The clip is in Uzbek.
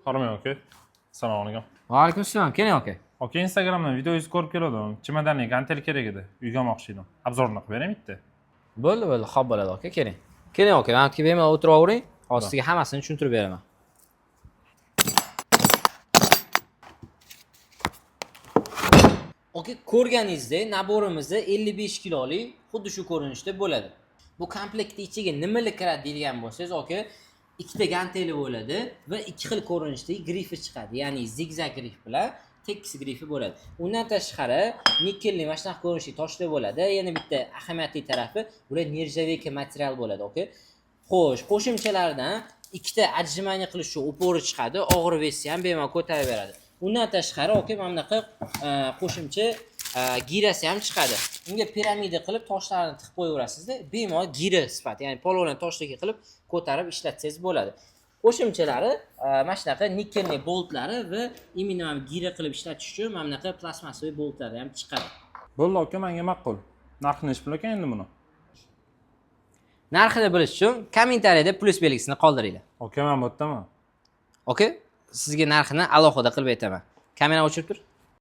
Hormang aka. Assalomu alaykum. Va alaykum assalom. Keling, aka. Aka, Instagramdan videongizni ko'rib kelgandim. Chemodanli gantel kerak edi. Uyga olmoqchi edim. Обзор ni qilib bering bitta. Bo'ldi, bo'ldi, xo'p bo'ladi, aka, keling. Keling, aka, mana bu yerga bemalol o'tiravering. Hozir sizga hammasini tushuntirib beraman. Aka, ko'rganingizdek, набор imizda 55 kilolik xuddi shu ko'rinishda bo'ladi. Bu komplektni ichiga nimalar kiradi deydigan bo'lsangiz, aka, ikkita ganteli bo'ladi va ikki xil ko'rinishdagi grifi chiqadi. Ya'ni zigzag grif bilan tekis grifi bo'ladi. Undan tashqari nikelli mana shunaqa ko'rinishli toshlar bo'ladi. Yana bitta ahamiyatli tarafi, bular нержавейка material bo'ladi, aka. Xo'sh, qo'shimchalardan ikkita отжимание qilish uchun упор i chiqadi, og'ir вес ni ham bemalol ko'tarib beradi. Undan tashqari, aka, mana bunaqa qo'shimcha girasi ham chiqadi. Unga piramida qilib toshlarni tiqib qo'yaverasizda, bemalol gira sifati, ya'ni polvon toshdagi qilib ko'tarib ishlatsangiz bo'ladi. Qo'shimchalari mana shunaqa nikelli boltlari va именно mana gira qilib ishlatish uchun mana bunaqa plastmassaviy boltlari ham chiqadi. Bo'ldi aka, menga ma'qul. Narxi nechi pul ekan endi buni? Narxini bilish uchun kommentariyada plyus belgisini qoldiringlar. Aka, men bu yerdaman. Aka, sizga narxini alohida qilib aytaman. Kamerani o'chirib tur.